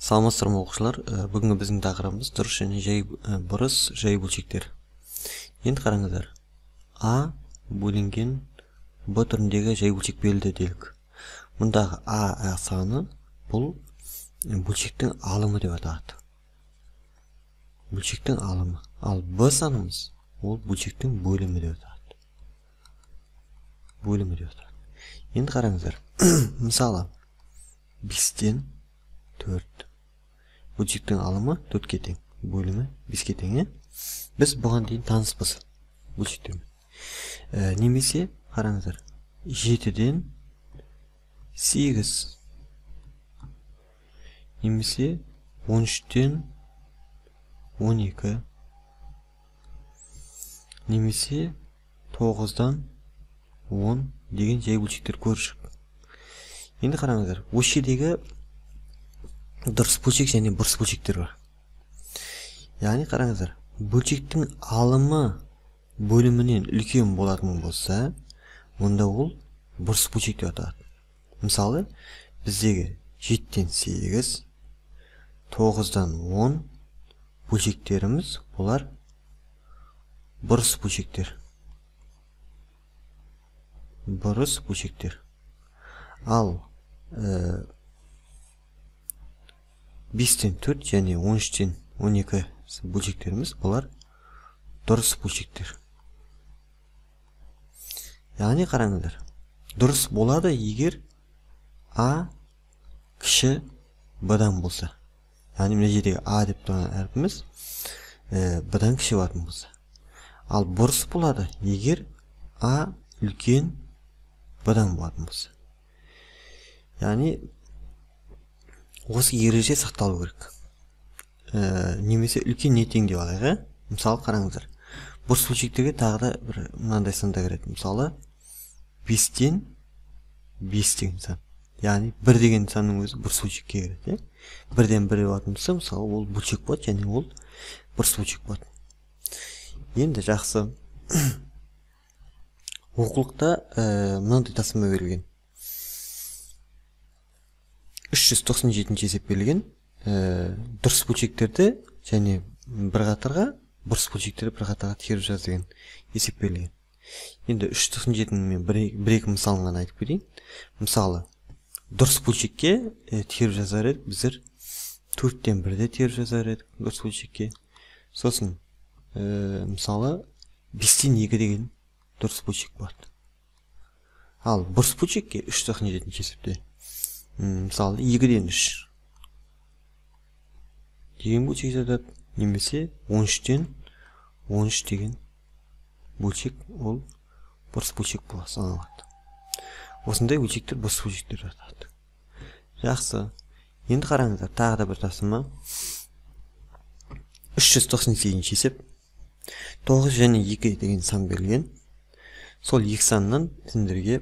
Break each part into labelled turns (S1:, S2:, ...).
S1: Саламатсыздар ма, оқушылар? Бүгінгі біздің тақырыбымыз дұрыс және жай бұрыс жай бөлшектер. Енді қараңыздар. А бөлінген Б түріндегі жай бөлшек берілді делік. Мұндағы А саны бұл бөлшектің алымы деп аталады. Бөлшектің алымы. Ал Б санымыз ол бөлшектің бөлімі деп аталады. Бөлімі деп аталады. Енді қараңыздар. Мысалы, 5-тен 4. Бөлшектің алымы 4-ке тең, бөлімі 5-ке тең. Біз бұған дейін таныспыз бөлшектермен. Немесе қараңыздар, 7-ден 8, немесе 13-тен 12, немесе 9-дан 10 деген жай бөлшектер көріп шықтық. Енді қараңыздар, осы жердегі дұрыс бөлшек және бұрыс бөлшектер бар. Яғни қараңыздар, бөлшектің алымы бөлімінен үлкен болатын болса, онда ол бұрыс бөлшек деп аталады. Мысалы, біздегі 7-тен 8, 9-дан 10 бөлшектеріміз олар бұрыс бөлшектер. Бұрыс бөлшектер. Ал 5-тен 4 және 13-тен 12 бөлшектеріміз бұлар дұрыс бөлшектер. Яғни қараңыздар, дұрыс болады егер А кіші Б-дан болса. Яғни мына жердегі А деп тұрған әрпіміз Б-дан кіші болатын болса. Ал бұрыс болады егер А үлкен Б-дан болатын болса. Яғни осы ереже сақталу керек. Немесе үлкен не тең деп алайық. Мысалы қараңыздар, бұрыс бөлшектерге тағы да бір мынандай сандар кіреді. Мысалы 5-тен 5 деген сан. Яғни 1 деген санның өзі бұрыс бөлшекке кіреді. 1-ден 1 болатын болса, мысалы ол бөлшек болады және ол бұрыс бөлшек болады. Енді жақсы. Оқулықта мынандай тапсырма берілген. 397-ші есеп берілген. Дұрыс бөлшектерді және бір қатарға, бұрыс бөлшектерді бір қатарға теріп жаз деген есеп берілген. Енді 397-ні мен бір екі мысалын ғана айтып берейін. Мысалы, дұрыс бөлшекке теріп жазар едік, біздер 4-тен 1-де теріп жазар едік дұрыс бөлшекке. Сосын, мысалы, 5-тен 2 деген дұрыс бөлшек болады. Ал бұрыс бөлшекке 397-ші есепте, мысалы, 2-ден 3 деген бөлшек жатады, немесе 13-тен 13 деген бөлшек ол бұрыс бөлшек бола саналады. Осындай бөлшектер бұрыс бөлшектер жатады. Жақсы. Енді қараңыздар, тағы да бір тапсырма. 398-ші есеп. 9 және 2 деген сан берілген. Сол екі саннан сендерге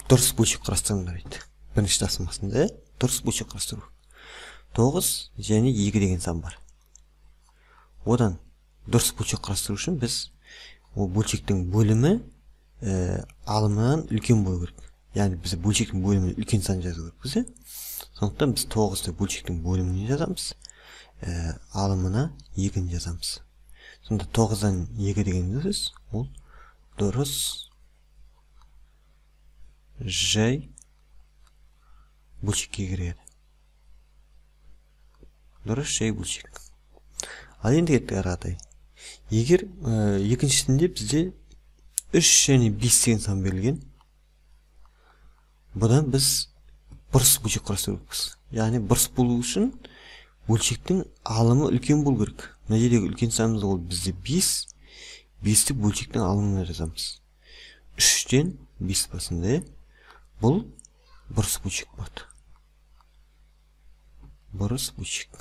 S1: дұрыс бөлшек құрастырыңдар дейді. Бірінші тапсырмасында дұрыс бөлшек құрастыру. 9 және 2 деген сан бар. Одан дұрыс бөлшек құрастыру үшін біз ол бөлшектің бөлімі алымынан үлкен болу керек. Яғни біз бөлшектің бөліміне үлкен сан жазу керекпіз. Сондықтан біз 9-ды бөлшектің бөліміне жазамыз, алымына 2-ні жазамыз. Сонда 9-дан 2 деген сөз ол дұрыс жай бөлшекке кіреді. Дұрыс жай бөлшек. Ал енді кеттік ары қаратай. Егер екіншісінде бізде 3 және 5 деген сан берілген. Бұдан біз бұрыс бөлшек құрастыру керекпіз. Яғни бұрыс болу үшін бөлшектің алымы үлкен болу керек. Мына жердегі үлкен санымыз ол бізде 5. 5-ті бөлшектің алымына жазамыз. 3-тен 5 басында. Бұл бұрыс бөлшек болады. Бұрыс бөлшек.